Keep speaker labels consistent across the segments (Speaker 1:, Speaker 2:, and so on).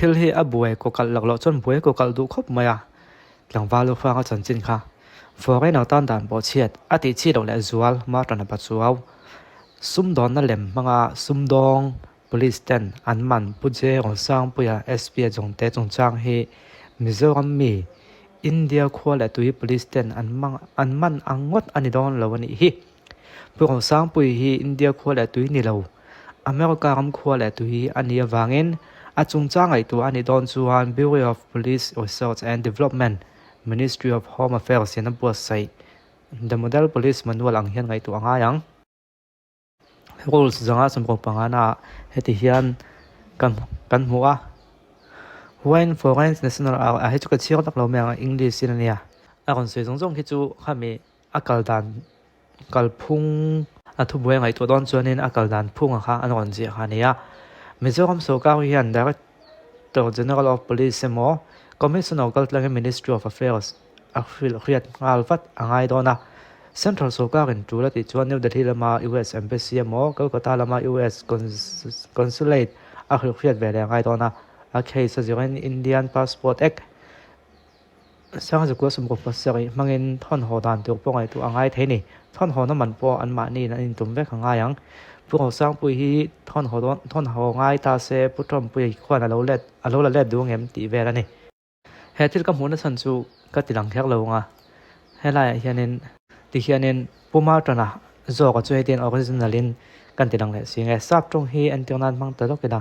Speaker 1: Thil hi a buai kawkalh laklawh chuan buai kawkalh duh khawp mai a, tlangval u hranga chanchin kha foreigner tan dan pawh chhiat a tih chi loh leh zual Martin a pachuau. Sumdawnna lem hmanga sumdawng police ten an man Pu J Rosangpuia SP a zawngte chungchang hi Mizoram mi India khua leh tui police ten an an man ang ngawt a ni dawn lo a nih hi. Pu Rosangpui hi India khua leh tui ni lo, America ram khua leh tui a nih avangin a chungchang ngaihtuah a nih dawn chuan Bureau of Police Research and Development, Ministry of Home Affairs in a buatsaih The Model Police Manual ang hian ngaihtuah a ngai ang. Rules zanga 15 naah heti hian kan kan hmu a, When foreign national are a hei chu ka chhiar vak lo mai ang English in a nia. A rawn sawi zawng zawng khi chu khami a kal dan kalphung a thubuai ngaihtuah dawn chuanin a kal dan phunga kha an rawn ziah kha a ni a. Mizoram sorkar hian Director General of Police emaw Commissioner kaltlangin Ministry of Affairs a hrilh hriat nghal vat a ngai dawn a. Central sorkarin tul a tih chuan New Delhi lama US Embassy emaw Kolkata lama US Consulate a hrilh hriat ve leh a ngai dawn a. A case a zirin Indian Passport Act Sangzakua 17 hmangin thawnhaw dan tur pawh ngaihtuah a ngai thei ni. Thawnhawna man pawh anmahniin an intum vek a ngai ang. Pu Rosangpui hi thawnhaw dawn thawnhaw ngai ta se Pu Trump-pui khuan a lo let a lo la let duh ang em tih vel a ni. He thil ka hmuhna chhan chu ka ti lang kher lo ang a, helaiah hianin tihianin Pu Martana zawka chu hetiang original in kan ti lang leh si nge sap tawng hi entir nan hmang ta lawk ila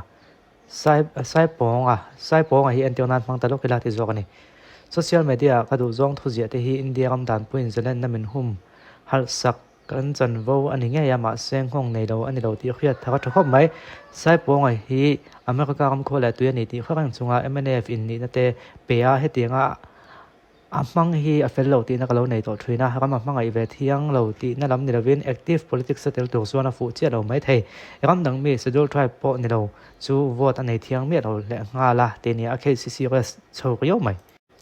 Speaker 1: sai saipawnga saipawnga hi entir nan hmang ta lawk ila ti zawk a ni. Social media ah ka duh zawng thuziah te hi India ram danpuiin zalenna min hum harh sak Kan chanvo a ni ngei a, mahse nghawng nei lo a ni lo tih hriat thar a tha khawp mai. Saipawnga hi America ram khua leh tui a ni tih hre reng chunga mnf in nihna te pe a, hetianga a hmang hi a fel lo tihna ka lo nei tawh thin a, ram a hmangaih ve thiang lo tihna lam ni lovin active politics a tel tur chuan a fuh chiah lo mai thei. Ram dang mi schedule tribe pawh ni lo chu vote a nei thiang miah lo leh nghal a tih nia a case hi serious chho riau mai.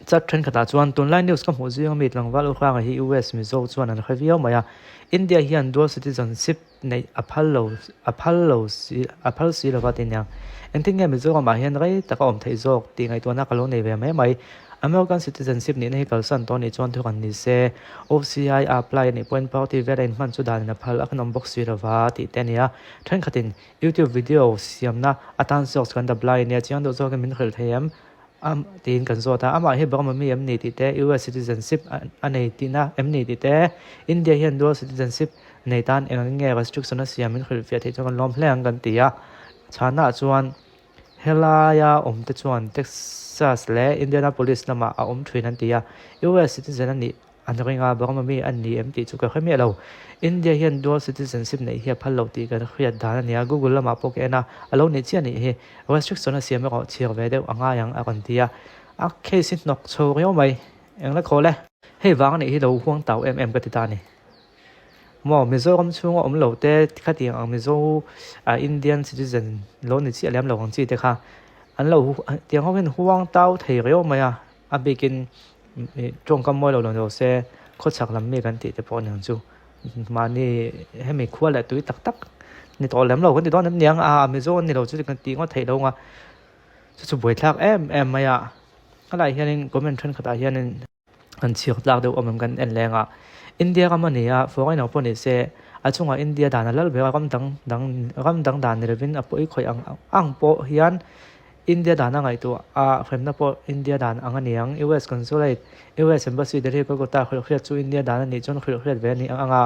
Speaker 1: Chat thenkhatah chuan tunlai news ka hmuh zing ami tlangval u hranga hi US Mizo chuan an hre viau mai a, India hian dual citizenship neih a phal lo a phal lo si a phal si lova ti nia. Engtin nge Mizoramah hian rei taka awm theih zawk tih ngaihtuahna ka lo nei ve mai mai. American citizenship nihna hi kalsan tawh nih chuan thuran ni se OCI a apply a nih pawhin party vela inhman chu danin a phal a kan awm bawk si lova tih te a ni a. Thenkhatin YouTube video siamna atan zawk chu kan apply a nia chiang deuh zawkin min hrilh thei em? A tiin kan zawt a, amah hi Burma mi em ni tih te, US citizenship a nei tihna em ni tih te, India hian dual citizenship nei tan eng nge restriction a siam min hrilhfiah theih chuan kan lawm hle ang kan ti a. Chhana ah chuan helaia awm te chuan Texas leh Indianapolis lamah a awm thin an ti a, US citizen a nih An ring a, Burma mi an ni em tih chu ka hre miah lo. India hian dual citizenship neih hi a phal lo tih kan hriat dan a nia, Google lamah pawh ka en a, a lo nih chiah nih hi. Restriction a siam erawh chhiar ve deuh a ngai ang a rawn ti a. A case hi hnawk chho riau mai. Eng la khawl e. Hei vang a nih hi lo huang tau em em ka ti ta a ni. Maw Mizoram chhunga awm lo te khatiang ang Mizo Indian citizen lo ni chiah lem lo ang chi te kha an lo tiang ho hian huang tau thei riau mai a. A bikin tawngkam mawi lo lo ni lo se khawchhak lam mi kan tih te pawh a ni ang chu. Mahni hemi khua leh tui tak tak ni tawh lem lo kan ti dawn em niang a, Mizo an ni lo chu kan tih ngawt theih lo ang a, chu chu buaithlak em em mai a. Helaiah hianin comment thenkhatah hianin an chhiar tlak deuh awm em kan en leng a. India ram a ni a, foreigner pawh ni se a chungah India dan a lal ber a, ram dang dang ram dang dan ni lovin a pawi khawih ang ang pawh hian India dan a ngaihtuah a, hremna pawh India dan ang a ni ang. US Consulate, US Embassy Delhi Kolkata hrilhhriat chu India dan a nih chuan hrilhhriat ve a ni ang a,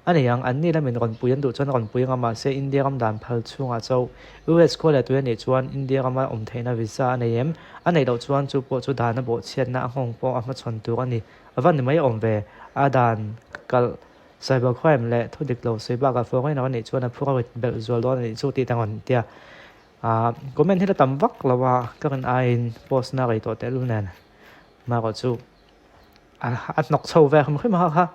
Speaker 1: a ni ang. Anni lamin rawn pui an duh chuan rawn pui ang a, mahse India ram dan phal chhungah chauh US khua leh tui a nih chuan India rama awm theihna visa a nei em? A neih loh chuan chu pawh chu dan a bawhchhiatna a nghawng pawh a hmachhawn tur a ni. A va ni mai awm ve. A dan kalh cyber crime leh thu dik lo sawi bakah foreigner a nih chuan a phur a rit belh zual dawn a nih chu tih te rawn tia. Ahh comment hi la tam vak lo a ka rawn aiin post na rei tawh tehlul nen marawh chu a hnawk chho ve hrim hrim a kha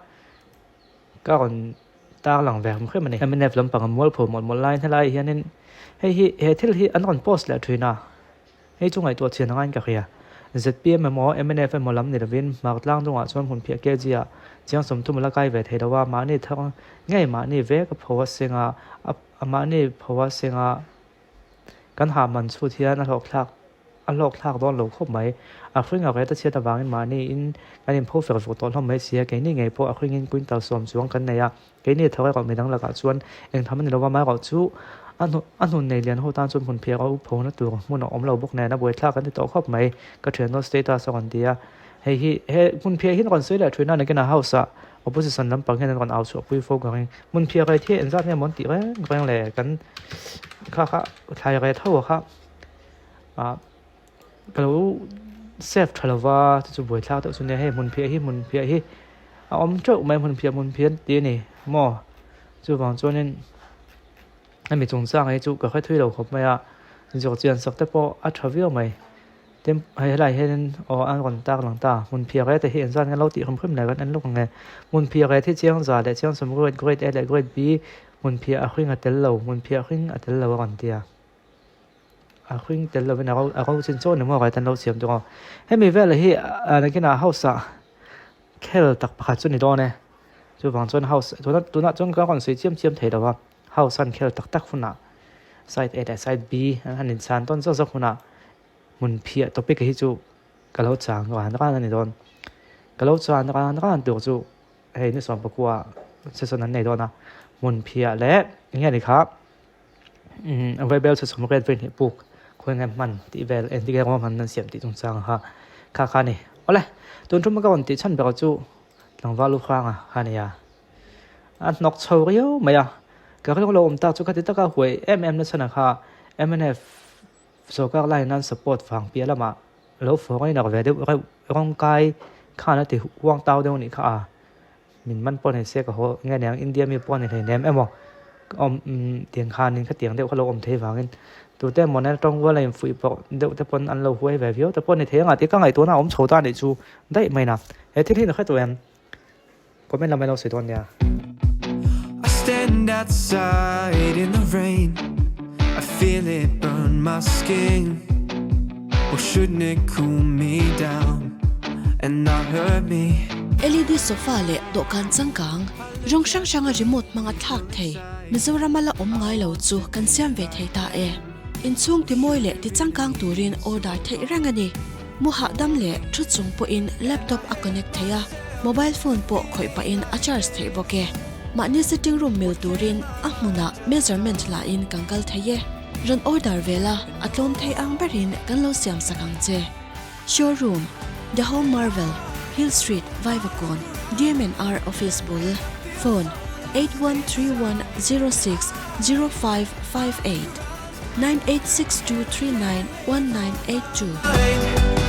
Speaker 1: ka rawn tar lang ve hrim hrim a ni. Mnf lampang a mualpho mawlh mawlh laiin helaiah hianin hei hi he thil hi an rawn post leh thin a hei chu ngaihtuah chian angaiin ka hria. Zpm emaw mnf emaw lam ni lovin hmar tlang dungah chuan hmun phiah kg ah chiang 30 a la kai ve thei lo a mahni thar ngei mahni vek a pho a seng a a mahni pho a senga kan hah man chhut hian a hlawhthlak a hlawk thlak dawn lo khawp mai. A hring a reta chhiat avangin mahni in kan inpho fer vuk tawh hlawm mai sia, keini ngei pawh a hringin quintal sawm chuang kan nei a, keini tho erawh midang lakah chuan engtham a ni lova, amaherawh chu a a hnun nei lian ho tan chuan hmun phiah ro phona tur hmun a awm lo bawk nen a buaithlak an ti tawh khawp mai, ka thiannu status a rawn ti a, hei hi he hmun phiah hi an rawn sawi leh thin a, nakin a house ah opposition lampang hian an rawn au chhuah pui fo ka ring, hmun phiah rei hi engzat nge maw an tih reng reng le kan kha kha thlai rei tho a kha ah. Ka lo save tha lova chu chu buaithlak deuh chu nia hei hmun phiah hi hmun phiah hi a awm teuh mai hmun phiah hmun phiah an ti a ni maw chuvang chuanin hemi chungchang hi chu ka hre thui lo khawp mai a zawh chian sak te pawh a tha viau mai tin hei helaiah hianin aw an rawn tar lang ta hmun phiah rete hi engzat nge lo tih hrim hrim leh kan en lawk ang e hmun phiah ret hi chiang za leh chiang sawmriat grade A leh grade B hmun phiah a hring a tel lo hmun phiah hring a tel lo a rawn ti a. A hring tel lovin a ro a ro chin chaw ni maw rait an lo siam tung a. Hemi velah hi nakinah house ah khel tak pakhat chu ni dawn e. Chuvang chuan house tuna tunah chuan ka rawn sawi chiam chiam thei lo a, house an khel tak tak hunah side A leh side B an han inchhan tawn zawk zawk hunah hmun phiah topic hi chu ka lo chang ran ran a ni dawn. Ka lo chang ran ran tur chu hei ni sawm pakua session an nei dawn a, hmun phiah leh eng nge ni kha. Vaibel chhe chhum ret vei hnih puk khawi nge hman tih vel engtik emaw hman nan siam tih chungchang kha kha kha a ni. Awle tun tum ka rawn tih chhan ber chu tlangval lu hranga kha a ni a, a hnawk chho riau mai a, ka rilru lo awm tak chu khati taka huai em em na chhan ah kha mnf sorkar line an support vang piah lamah lo foreigner ve deuh reuh rawngkai khan a ti huang tau deuh a nih kha a. Min man pawh nei se ka haw nge niang India mi pawh a ni hleinem emaw ka awm tiang khanin khatiang deuh kha lo awm thei vangin tute emaw nen tawng rual a infuih pawh deuh te pawn an lo huai ve viau te pawh a ni thei ang a tih ka ngaihtuahna a awm chho ta a nih chu daih mai na he thil hi na hre tawh em comment lamah in lo sawi dawn nia.
Speaker 2: I stand outside in the rain I feel it burn my skin Well shouldn't it cool me down and not hurt me.
Speaker 3: LED sofa leh dawhkan changkang, rawng hrang hranga remote hmanga thlak thei Mizorama la awm ngai lo chu kan siam ve thei ta e. Inchhung timawi leh tichangkang turin order theih reng a ni. Mu hahdam leh thu chung pawhin laptop a connect thei a, mobile phone pawh khawih pahin a charge theih bawk e. Mahni sitting room mil turin a hmunah measurement lahin kan kal thei e. Rawn order ve la, a tlawm thei ang berin kan lo siam sak ang che. Showroom, The Home Marvel, Hill Street, Vaivakawn, DMNR Office bul, Phone, 8131060558, 9862391982.